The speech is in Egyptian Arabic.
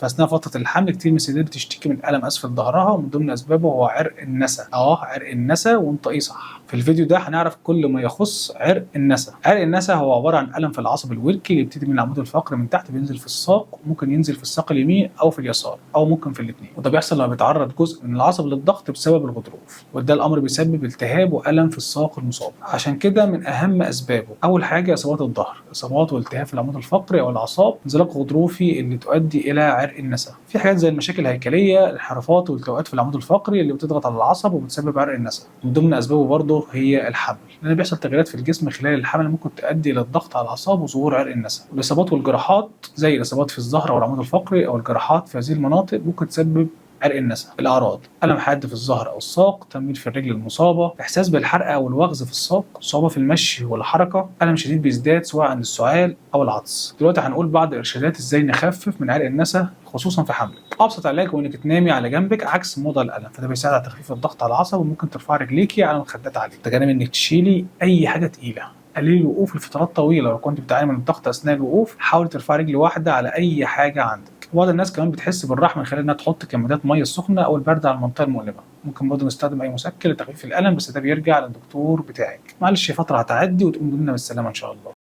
فاثناء فترة الحمل كتير من السيدات بتشتكي من الم اسفل ظهرها، ومن ضمن اسبابه هو عرق النسا. عرق النسا، وانت ايه صح. في الفيديو ده هنعرف كل ما يخص عرق النسا. عرق النسا هو عبارة عن الم في العصب الوركي اللي بيبتدي من العمود الفقري من تحت، بينزل في الساق، وممكن ينزل في الساق اليمين او في اليسار او ممكن في الاثنين. وده بيحصل لما بيتعرض جزء من العصب للضغط بسبب الغضروف، وده الامر بيسبب التهاب والم في الساق المصاب. عشان كده من اهم اسبابه اول حاجة اصابات الظهر، اصابات والتهاب في العمود الفقري او الاعصاب، انزلاق غضروفي اللي تؤدي الى عرق النسا. في حاجات زي المشاكل الهيكلية، الانحرافات والتواءات في العمود الفقري اللي بتضغط على العصب وبتسبب عرق النسا. من ضمن اسبابه برضه هي الحمل، لان بيحصل تغييرات في الجسم خلال الحمل ممكن تؤدي الى الضغط على الاعصاب وظهور عرق النسا. والاصابات والجراحات زي الاصابات في الظهر او العمود الفقري او الجراحات في هذه المناطق ممكن تسبب عرق النسا. الاعراض: الم حاد في الظهر او الساق، تنميل في الرجل المصابة، احساس بالحرقه او الوغز في الساق، صعوبة في المشي والحركة، الم شديد بيزداد سواء عند السعال او العطس. دلوقتي هنقول بعض الارشادات ازاي نخفف من عرق النسا خصوصا في حملك. ابسط علاج هو انك تنامي على جنبك عكس موضع الالم، فده بيساعد على تخفيف الضغط على العصب، وممكن ترفعي رجليكي على مخدات عالية. تجنبي انك تشيلي اي حاجة تقيلة. قللي الوقوف لفترات طويلة، لو كنت بتعاني من الضغط اثناء الوقوف حاولي ترفعي رجل واحدة على اي حاجة عندك. وبعض الناس كمان بتحس بالراحة من خلال انها تحط كمادات مية السخنة او البارده على المنطقة المؤلمة. ممكن برضه نستخدم اي مسكن لتخفيف الالم، بس ده بيرجع للدكتور بتاعك. معلش فترة هتعدي وتقوم لنا بالسلامة ان شاء الله.